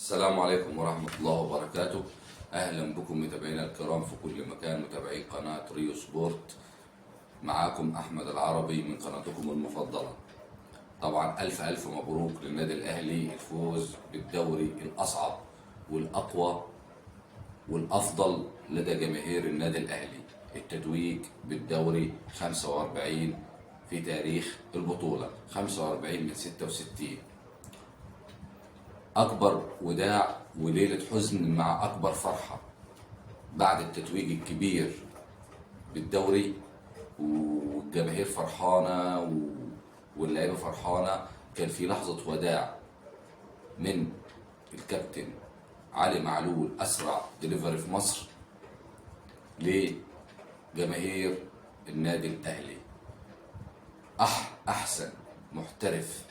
السلام عليكم ورحمة الله وبركاته. أهلا بكم متابعينا الكرام في كل مكان، متابعي قناة ريو سبورت. معاكم أحمد العربي من قناتكم المفضلة. طبعا ألف ألف مبروك للنادي الأهلي الفوز بالدوري الأصعب والأقوى والأفضل لدى جماهير النادي الأهلي، التتويج بالدوري 45 في تاريخ البطولة، 45 من 66. أكبر وداع وليلة حزن مع أكبر فرحة بعد التتويج الكبير بالدوري، والجماهير فرحانة واللعيبة فرحانة. كان في لحظة وداع من الكابتن علي معلول، أسرع ديليفري في مصر، لجماهير النادي الأهلي. أحسن محترف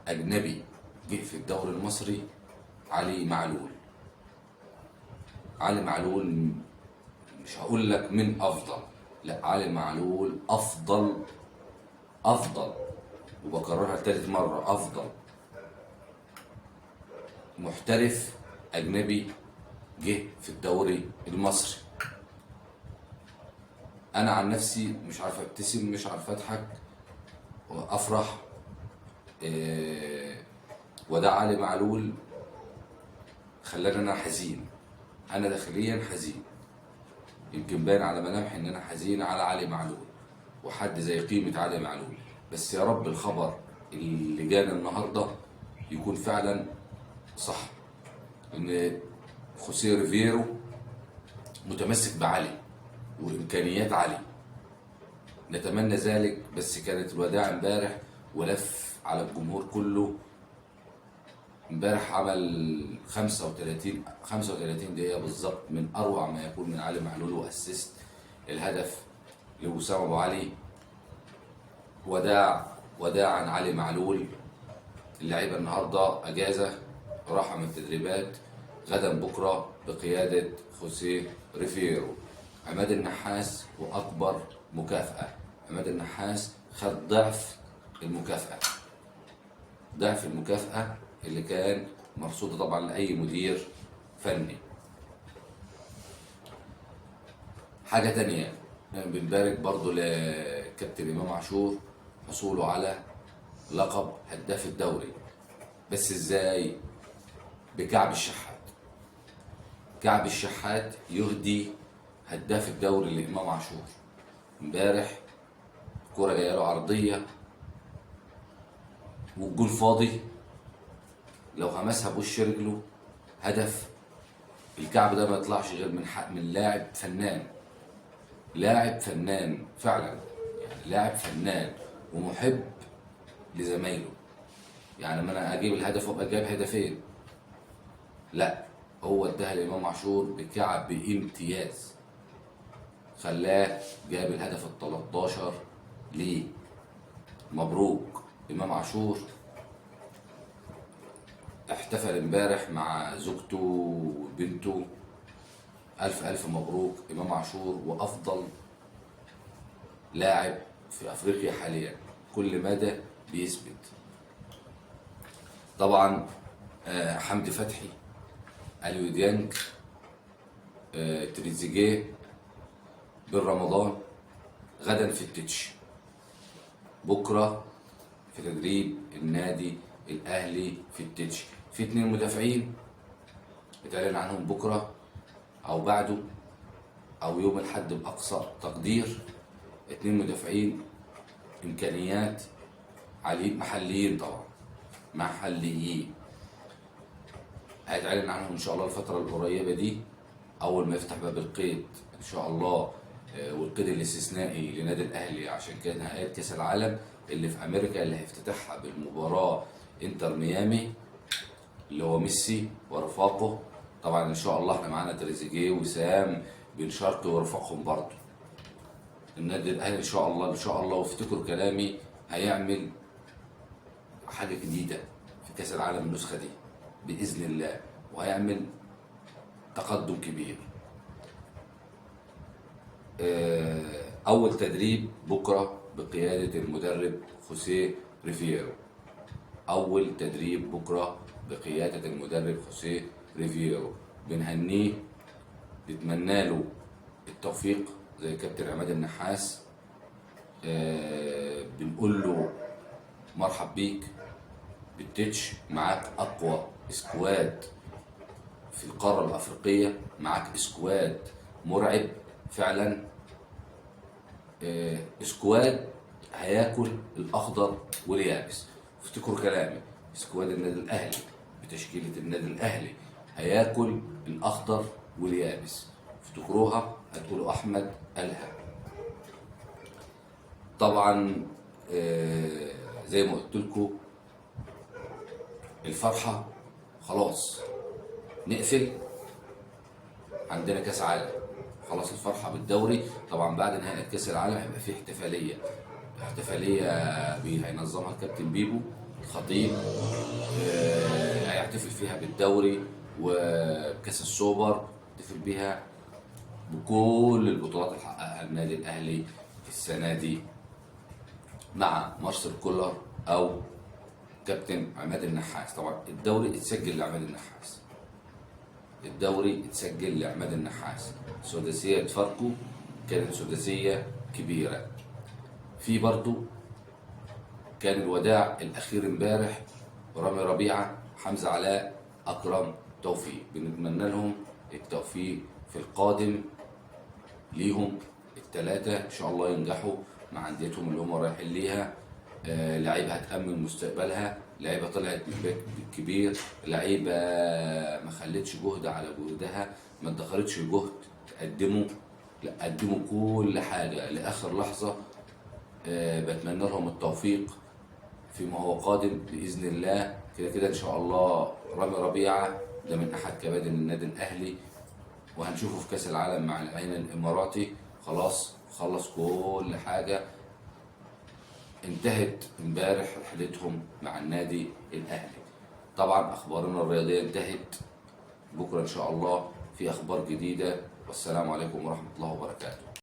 أجنبي جه في الدوري المصري علي معلول. علي معلول مش هقول لك من أفضل، لا، علي معلول أفضل، أفضل، وبكررها تالت مرة، أفضل محترف أجنبي جه في الدوري المصري. أنا عن نفسي مش عارف أبتسم، مش عارف أضحك وأفرح. وداع علي معلول خلاني أنا حزين، أنا داخليا حزين، يمكن باين على ملامحي إن أنا حزين على علي معلول وحد زي قيمة علي معلول. بس يا رب الخبر اللي جانا النهاردة يكون فعلا صح، إن خوسيه ريفيرو متمسك بعلي وإمكانيات علي، نتمنى ذلك. بس كانت الوداع امبارح ولف على الجمهور كله. امبارح عمل 35 دقيقة بالظبط من أروع ما يكون من علي معلول، وأسست الهدف لوسام أبو علي. وداعا علي معلول. اللعيبة النهاردة أجازة، راحة من التدريبات، غدا بكرة بقيادة خوسيه ريفيرو. عماد النحاس وأكبر مكافأة، عماد النحاس خد ضعف المكافأة، ضعف المكافأة اللي كان مرصودة طبعا لأي مدير فني. حاجة تانية، بنبارك برضو لكابتن إمام عاشور حصوله على لقب هداف الدوري. بس ازاي؟ بكعب الشحات. كعب الشحات يهدي هداف الدوري لإمام عاشور. امبارح كرة جايه له عرضية والجول فاضي، لو همسها بوش رجله هدف. الكعب ده ما يطلعش غير من حق من لاعب فنان، لاعب فنان فعلا، يعني لاعب فنان ومحب لزمايله. يعني ما انا اجيب الهدف وابقى جايب هدفين، لا، هو اداها لامام عاشور بكعب بامتياز، خلاه جاب الهدف ال 13 ليه. مبروك امام عاشور. احتفل امبارح مع زوجته وبنته. الف الف مبروك امام عاشور، وافضل لاعب في افريقيا حاليا، كل مدى بيثبت. طبعا حمدي فتحي، اليو ديانج، تريزيجيه، بن رمضان غدا في التتش، بكره في تدريب النادي الاهلي في التتش. في 2 مدافعين اتعلن عنهم بكره او بعده او يوم الاحد باقصى تقدير. 2 مدافعين امكانيات عاليين، محليين طبعا، محليين، هيتعلن عنهم ان شاء الله الفتره القريبه دي، اول ما يفتح باب القيد ان شاء الله، والقيد الاستثنائي لنادي الاهلي عشان كده نهائيات كاس العالم اللي في امريكا اللي هيفتتحها بالمباراه انتر ميامي اللي هو ميسي ورفاقه. طبعا ان شاء الله احنا معانا تريزيجيه وسام بن شرقي ورفاقهم برضه. النادي الاهلي ان شاء الله، ان شاء الله، وافتكروا كلامي، هيعمل حاجه جديده في كاس العالم النسخه دي باذن الله، وهيعمل تقدم كبير. اول تدريب بكره بقياده المدرب خوسيه ريفيرو. اول تدريب بكره بقيادة المدرب خوسيه ريفيرو. بنهنيه، نتمنى له التوفيق زي كابتن عماد النحاس. بنقول له مرحب بيك بالتتش، معاك اقوى squad في القارة الافريقية، معاك squad مرعب فعلا، squad هياكل الاخضر واليابس. افتكروا كلامي، squad النادي الاهلي بتشكيله النادي الاهلي هياكل الاخضر واليابس، افتكروها هتقولوا احمد قالها. طبعا زي ما قلت لكم الفرحة خلاص نقفل، عندنا كاس عالم خلاص، الفرحة بالدوري. طبعا بعد نهاية كاس العالم هيبقى في احتفالية هينظمها الكابتن بيبو الخطيب، هيحتفل فيها بالدوري وكاس السوبر، يحتفل بيها بكل البطولات اللي حققها النادي الاهلي السنة دي مع مارسيل كولر او كابتن عماد النحاس. طبعا الدوري اتسجل لعماد النحاس، الدوري اتسجل لعماد النحاس. سداسية فاركو كانت سداسية كبيرة. في برضو كان الوداع الأخير امبارح، رامي ربيعة، حمزة علاء، أكرم توفيق. بنتمنى لهم التوفيق في القادم ليهم الثلاثة، إن شاء الله ينجحوا مع أنديتهم اللي هم رايحين ليها. لعيبة هتأمن مستقبلها، لعيبة طلعت من بيت كبير، لعيبة ما خلتش جهد على جهدها، ما ادخرتش جهد تقدمه، لا قدموا كل حاجة لآخر لحظة. بتمنى لهم التوفيق فيما هو قادم بإذن الله. كده كده إن شاء الله رامي ربيعة ده من أحد كباتن النادي الأهلي، وهنشوفه في كأس العالم مع العين الإماراتي. خلاص خلص كل حاجة، انتهت امبارح رحلتهم مع النادي الأهلي. طبعا أخبارنا الرياضية انتهت، بكرة إن شاء الله في أخبار جديدة. والسلام عليكم ورحمة الله وبركاته.